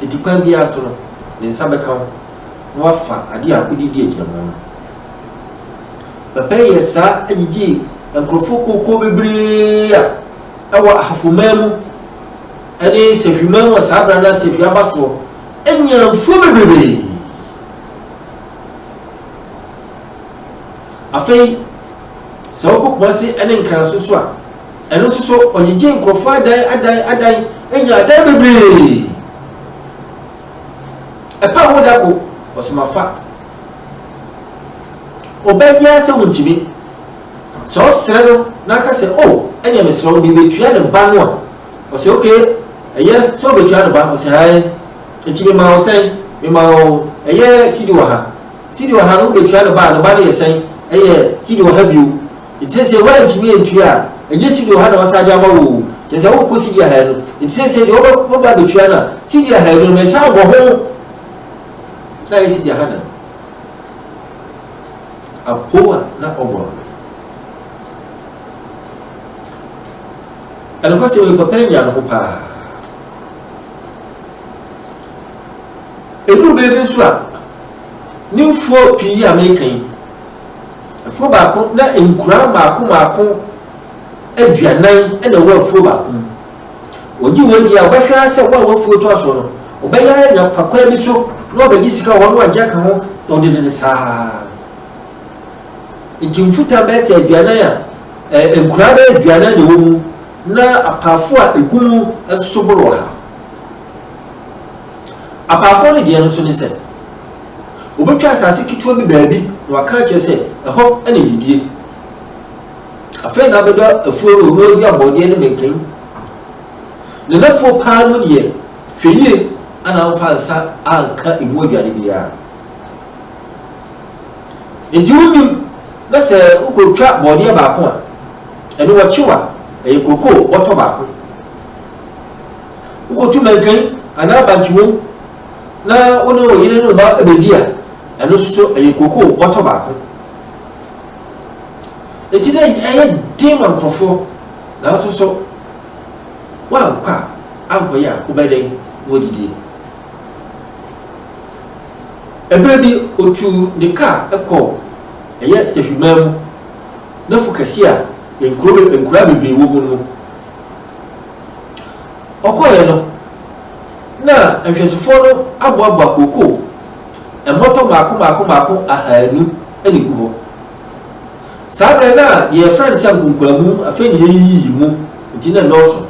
Enti kwan biara so no, ne nsa bɛka wo na wafa adeɛ a wode di agyinamu no. Papa yi yɛ saa gyigyee nkurɔfoɔ kookoo bebree a ɛwɔ Ahafoman mu ne Sahwiman mu a saa berɛ no na Sahwi aba soɔ nyaa mfuo bebrebe. Afei sɛ wokɔ Kumasi ne Nkran so so a, ɛno nso so ɔgyegye nkurɔfoɔ adan adan adan nya adan bebree. Ɛpa ho da ko ɔsomafa. Ɔbɛyɛ sɛ wontumi. Sɛ ɔsrɛ no na aka sɛ o oh, ɛnea mesrɛ wo mebetua ne ba no a, ɔsɛ oke ɛyɛ sɛ ɔbɛtua ne ba, ɔsɛ ae nti mema wo sɛn, mema wo ɛyɛ sidi wɔ ha. Sidi ɔha no wobɛtua no ba a, ne ba no yɛ sɛn? Ɛyɛ sidi ɔha bio. Nti seesei woantumi antua a, ɛnyɛ sidi ɔha na wɔsan de ama wo o. Kyerɛ sɛ wokɔ sidi ahanu. Nti seesei deɛ wobɛba abɛtua no a, sidi ahanu no mesan abɔ ho na ayɛ sidi ahanan. Apoo a na ɔbɔ no. Ɛnokwasɛm yi, papa nya ne ho paa. Ɛduru bere bi nso a, ne mfuo pii a meka yi, afuo baako na nkura mmaako mmaako 40 na ɛwɔ afuo baako mu. Wɔgye wɔn di a, wɔbɛhwɛ ara sɛ wɔn a wɔafuo to aso no, wɔbɛyɛ anya fa kwan bi so na wɔbɛgye sika wɔ hɔ na wɔagye aka ho na wɔde no saa. Nti mfuta bɛyɛ sɛ 40 a, nkura bɛyɛ 40 na ɛwɔ mu na apaafo a ɛgu mu nso boro wɔ ha. Apaafoɔ no deɛ no nso ne sɛ, wɔbɛtwa asase ketewa bi baabi na wɔaka akyerɛ sɛ ɛhɔ na ɛdidie. Afei na abɛdɔ afuo no na wɔadua bɔɔdeɛ ne mankan. Na n'afuo paa no deɛ, hwɛ yie ana amfa nsa anka emu aduane biara. Nti wonim na sɛ wokɔtwa bɔɔdeɛ baako a, ɛno wɔkyew a, ɛyɛ kokoo bɔtɔ baako. Wokɔtu mankan anaa bankye wom na wo ne wo yere ne wo mma bɛdi a, ɛno nso so ɛyɛ kokoo bɔtɔ baako. Enti na ɛyɛ den ma nkurɔfoɔ, nanso so woankɔ a, ankɔyɛ a, wobɛyɛ dɛn na woadidie? Ɛberɛ bi ɔtuu ne kaa kɔɔ ɛyɛ Sahwiman mu, n'afu kɛseɛ a nkuro nkuraa bebree wɔ mu no. Ɔkɔeɛ no, na nhwɛsofoɔ no aboaboa kookoo mmɔtɔ mmaako mmaako mmaako 200 na ɛgu hɔ. Saa berɛ no na deɛ yɛfrɛ no sɛ nkonkwamu afei na yɛyiyi mu, nti na ɛnnɔɔso.